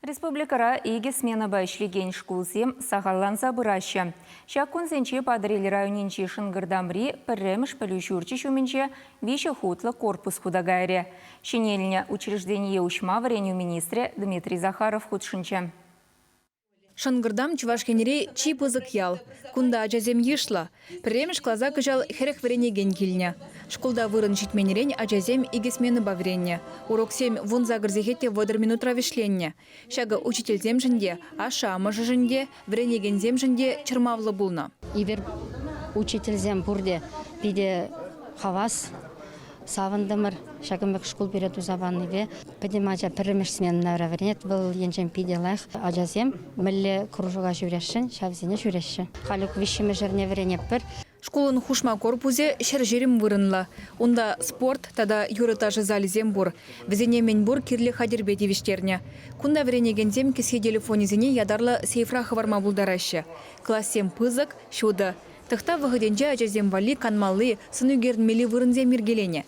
Республикӑра икӗ сменӑпа ӗҫлекен шкулсем сахалланса пыраҫҫӗ. Ҫак кунсенче Патӑрьел районӗнчи Шӑнкӑртамри пӗрремӗш пӗлӳ ҫурчӗ ҫумӗнче виҫӗ хутлӑ корпус хута кайрӗ. Ҫӗнелнӗ учреждение уҫма вӗренӳ министрӗ Дмитрий Захаров хутшӑнчӗ. Шӑнкӑртам Чӑваш Енри чи пысӑк ял. Кунта ачасем йышлӑ. Пӗрремӗш класа кӑҫал 40 вӗренекен килнӗ. Шкулта вырӑн ҫитменрен ачасем икӗ сменӑпа вӗреннӗ. Уроксем 18 сехет те 30 минутра вӗҫленнӗ. Ҫакӑ учительсемшӗн те, ашшӗ-амӑшӗшӗн те, вӗренекенсемшӗн те чӑрмавлӑ пулнӑ. Эпир учительсем пурте питӗ хавас. Савӑнтӑмӑр ҫакӑн пек шкул пире туса панипе. Пӗтӗм ача пӗрремӗш сменӑра вӗренет. Вӑл енчен питӗ лайӑх. Ачасем мӗнле кружока ҫӳресшӗн, ҫавсене ҫӳреҫҫӗ. Халь виҫҫӗмӗш эрне вӗренетпӗр. Шкулӑн хушма корпусӗ 120 вырӑнлӑ. Унта спорт тата юрӑ-ташӑ залӗсем пур. Вӗсене мӗнпур кирлӗ хатӗрпе тивӗҫтернӗ. Кунта вӗренекенсем кӗсье телефонӗсене ятарлӑ сейфра хӑварма пултараҫҫӗ. Классем пысӑк, ҫутӑ. Тӑхтав вӑхӑтӗнче ачасем валли канмалли, сӑн ӳкерӗнмелли вырӑнсем йӗркеленӗ.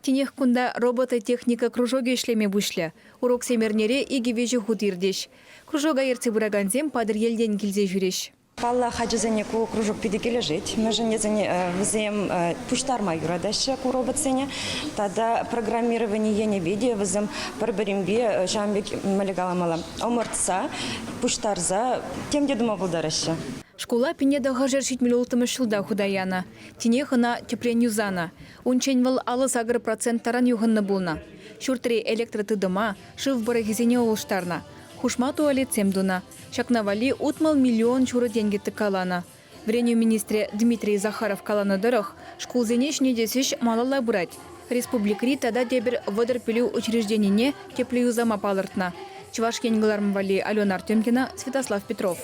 Тинех кунта робототехника кружокӗ ӗҫлеме пуҫлӗ. Уроксем эрнере икӗ-виҫӗ хут иртӗҫ. Кружока ертсе пыракансем Патӑрьелтен килсе ҫӳрӗҫ. Паллах, ачасене ку кружок питӗ килӗшет. Мӗншӗн тесен вӗсем пуҫтарма юратаҫҫӗ ку роботсене. Тата программировани енӗпе те вӗсем пӗр-пӗринпе ҫавӑн пек мӗнле каламалла, ӑмӑртса, пуҫтарса тем те тума пултараҫҫӗ. Шкула 1976 ҫулта хута янӑ. Тинех ӑна тӗпрен юсанӑ. Унччен вӑл 58% таран юхӑннӑ пулнӑ. Ҫуртри электротытӑма, шыв пӑрӑхӗсене улӑштарнӑ. Хушма туалетсем тунӑ. Ҫакна валли 60 миллион ҫурӑ тенкӗ тӑккаланӑ. Вӗренӳ министрӗ Дмитрий Захаров каланӑ тӑрӑх, шкулсене ҫӗнетес ӗҫ малалла пырать. Республикӑри тата тепӗр 30 пӗлӳ учрежденине тӗплӗ юсама палӑртнӑ. Чӑваш Ен кӑларӑм валли Алена Артемкина, Святослав Петров.